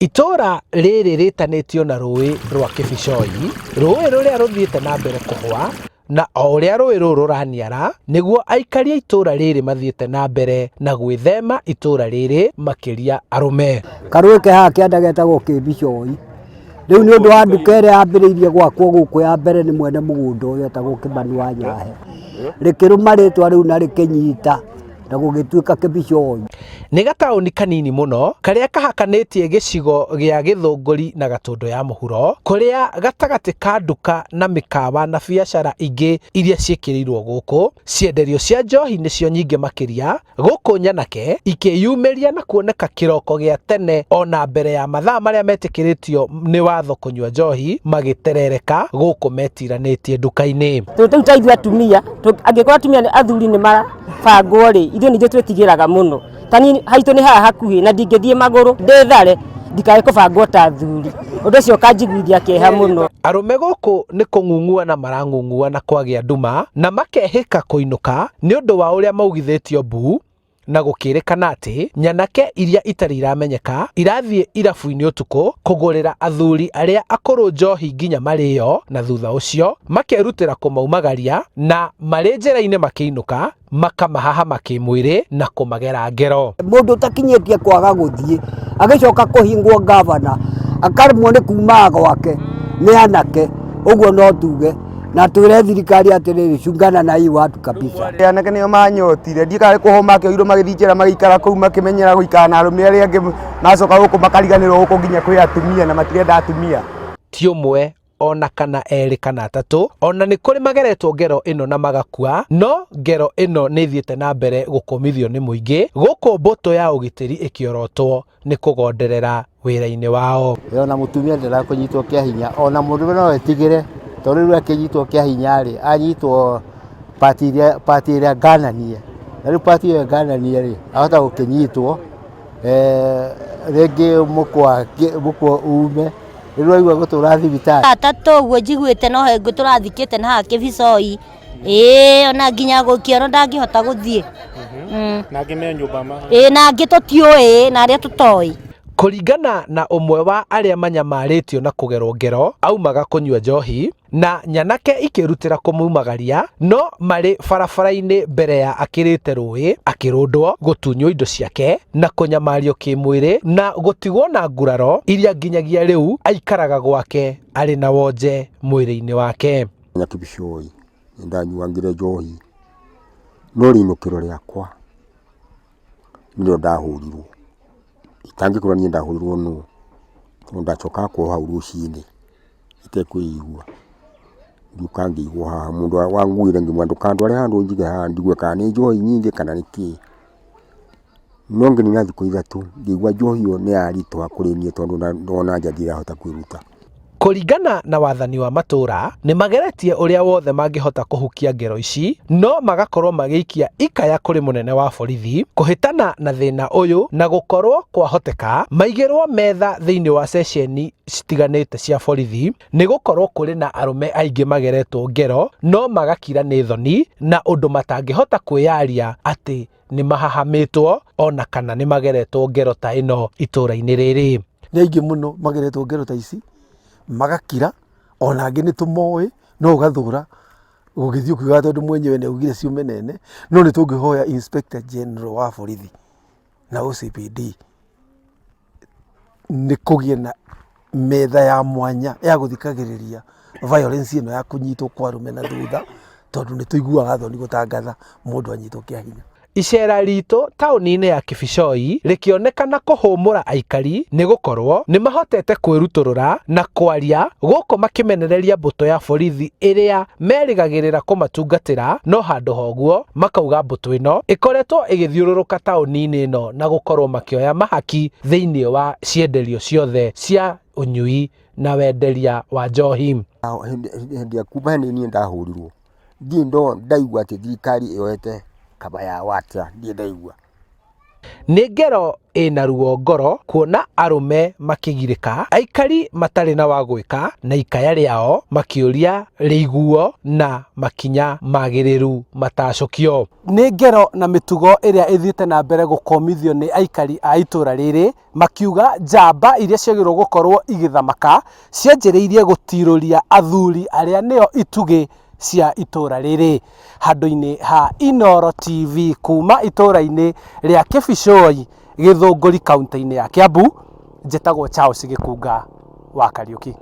Itũũra rĩrĩ rĩtanĩtio na rũĩ rwa Kĩbicoi, rũĩ rũrĩa rũthiĩte na mbere kũhũa, na o ũrĩa rũĩ rũrũ rũraniara, nĩguo aikari a itũũra rĩrĩ mathiĩte na mbere na gwĩthema itũũra rĩrĩ makĩria arũme. Karũĩ ke haha kĩanda getagwo Kĩbicoi. Rĩu nĩ ũndũ wa nduka ĩrĩa yambĩrĩirie gwakwo gũkũ ya mbere nĩ mwene mũgũnda ũyũ etagwo Kĩmani wa Nyahe. Rĩkĩrũma rĩtwa rĩu na rĩkĩnyita na gũgĩtuĩka Kĩbicoi. Nĩ gataũni kanini mũno karĩa kahakanĩtie gĩcigo gĩa Gĩthũngũri na Gatũndũ ya mũhuro, kũrĩa gatagatĩ ka nduka na mĩkawa na biacara ingĩ iria ciĩkĩrĩirwo gũkũ, cienderio cia njohi nĩcio nyingĩ makĩria gũkũ nyanake ikĩyumĩria na kuoneka kĩroko gĩa tene ona mbere ya mathaa marĩa metĩkĩrĩtio nĩ watho kũnyua njohi magĩterereka gũkũ metiranĩtie nduka-inĩ. Tondũ ta ithuĩ atumia, angĩkorwo atumia athuri nĩ marabangwo rĩ, ithuĩ nĩ ithuĩ twĩtigĩraga mũno. Ta niĩ haitũ nĩ haha hakuhĩ na ndingĩthiĩ magũrũ ndĩthare ndikae kũbangwo ta athuri. Ũndũ ũcio ũkanjiguithia kĩeha mũno. Arũme gũkũ nĩ kũng'ung'uana marang'ung'uana kwagĩa nduma na makehĩka kũinũka nĩ ũndũ wa ũrĩa maugithĩtio mbu na gũkĩrĩkana atĩ nyanake iria itarĩ iramenyeka irathiĩ irabu-inĩ ũtukũ kũgũrĩra athuri arĩa akũrũ njohi nginya marĩo na thutha ũcio makerutĩra kũmaumagaria na marĩ njĩra-inĩ makĩinũka makamahahama kĩmwĩrĩ na kũmagera ngero. Mũndũ ũtakinyĩtie kwaga gũthiĩ agĩcoka kũhingwo ngavana akaremwo nĩ kuma gwake nĩ anake, ũguo no tuge na twĩre thirikari atĩrĩrĩ, cungana na hii watu kabisa. Anake nĩo manyotire ndiĩ kana nĩ kũhwo makĩoirwo magĩthiĩ njera magĩikara kũu makĩmenyera gũikara na arũme arĩa angĩ macoka gũkũ makariganĩrwo gũkũ nginya kwĩ atumia na matirenda atumia. Ti ũmwe ona kana erĩ kana atatũ, ona nĩ kũrĩ mageretwo ngero ĩno na magakua, no ngero ĩno nĩ ĩthiĩte na mbere gũkũmithio nĩ mũingĩ, gũkũ mbũtũ ya ũgitĩri ĩkĩorotwo nĩ kũgonderera wĩra-inĩ wao. Ona mũtumia ndendaga kũnyitwo kĩa hinya, ona mũndũrũme no etigĩre, tondũ rĩu akĩnyitwo kĩa hinya rĩ, anyitwo part iria part ĩrĩa ngananie, na rĩu part ĩyo ngananie rĩ, ahota gũkĩnyitwo rĩngĩ mũkwa mũkwa ume, rĩu waigua gũtũra thibitarĩ. Atatũ ũguo njiguĩte no he tũrathikĩte na haha Kĩbicoi, ĩĩ ona nginya gũkĩoro ndangĩhota gũthiĩ. Na angĩ me nyũmba ma Ĩĩ na angĩ tũtiũĩ na arĩa tũtoĩ. Kũringana na ũmwe wa arĩa manyamarĩtio na kũgerwo ngero, aumaga kũnyua njohi na nyanake ikĩrutĩra kũmumagaria no marĩ barabara-inĩ mbere ya akĩrĩte rũĩ akĩrũndwo, gũtunywo indo ciake na kũnyamario kĩmwĩrĩ na gũtigwo na nguraro iria nginyagia rĩu aikaraga gwake arĩ na wonje mwĩrĩ-inĩ wake. Nyakibicoi nĩ ndanyuangire njohi no rĩinũkĩro rĩakwa nĩrĩo ndahũrirwo. Itangĩkorwo niĩ ndahũrirwo nũ, tondũ ndacokaga kuohwo hau rũcinĩ itekwĩigua. Ngĩũka ngĩigwo haha, mũndũ wanguire ngĩmwĩra ndũkandware handũ ũnjige haha njigue kana nĩ njohi nyingĩ kana nĩ kĩĩ. No ngĩnina thikũ ithatũ ngĩigua njohi ĩyo nĩ yaritũha kũrĩ niĩ tondũ ona nja ndirahota kwĩruta. Kũringana na wathani wa matũũra, nĩ mageretie ũrĩa wothe mangĩhota kũhukia ngero ici, no magakorwo magĩikia ikaya kũrĩ mũnene wa borithi kũhĩtana na thĩna ũyũ na gũkorwo kwahoteka maigĩrwo metha thĩinĩ wa ceceni citiganĩte cia borithi nĩ gũkorwo kũrĩ na arũme aingĩ mageretwo ngero no magakira nĩ thoni na ũndũ matangĩhota kwĩyaria atĩ nĩ mahahamĩtwo ona kana nĩ mageretwo ngero ta ĩno itũũra-inĩ rĩrĩ. Nĩ aingĩ mũno mageretwo ngero ta ici magakira, ona angĩ nĩ tũmoĩ no ũgathũra gũgĩthiĩ ũkiugaga tondũ mwenyewe nĩ augire ciume nene, no nĩ tũngĩhoya Inspector General wa borithi na OCPD nĩ kũgĩe na metha ya mwanya ya gũthikagĩrĩria violence ĩno ya kũnyitwo kwa arũme na thutha, tondũ nĩ tũiguaga thoni gũtangatha mũndũ anyitwo kĩa hinya. Iceera ritũ taũni-inĩ ya Kibicoi rĩkĩonekana kũhũmũra aikari nĩ gũkorwo nĩ mahotete kwĩrutũrũra na kwaria gũkũ makĩmenereria mbũtũ ya borithi ĩrĩa merĩgagĩrĩra kũmatungatĩra no handũ ha ũguo makauga mbũtũ ĩno ĩkoretwo ĩgĩthiũrũrũka taũni-inĩ ĩno na gũkorwo makĩoya mahaki thĩinĩ wa cienderio ciothe cia ũnyui na wenderia wa njohi. Hĩndĩ ĩrĩa kuma niĩ ndahũrirwo ndirĩ ndaigua atĩ thirikari yoete kaba yao atĩa, ndirĩ ndaigua. Nĩ ngero ĩna ruo ngoro kuona arũme makĩgirĩka, aikari matarĩ na wa gwĩka na ikaya rĩao makĩũria rĩiguo na makinya magĩrĩru matacũkio. Nĩ ngero na mĩtugo ĩrĩa ĩthiĩte na mbere gũkomithio nĩ aikari a itũra rĩrĩ makiuga njamba iria ciagĩrĩirwo gũkorwo igĩthamaka cianjĩrĩirie gũtirũria athuri arĩa nĩo itugĩ cia itũra rĩrĩ. Handũ-inĩ ha Inooro TV kuma itũra-inĩ rĩa Kĩbicoi, Gĩthũngũri kaũntĩ-inĩ ya Kĩambu, njĩtagwo Charles Gĩkunga wa Kariũki.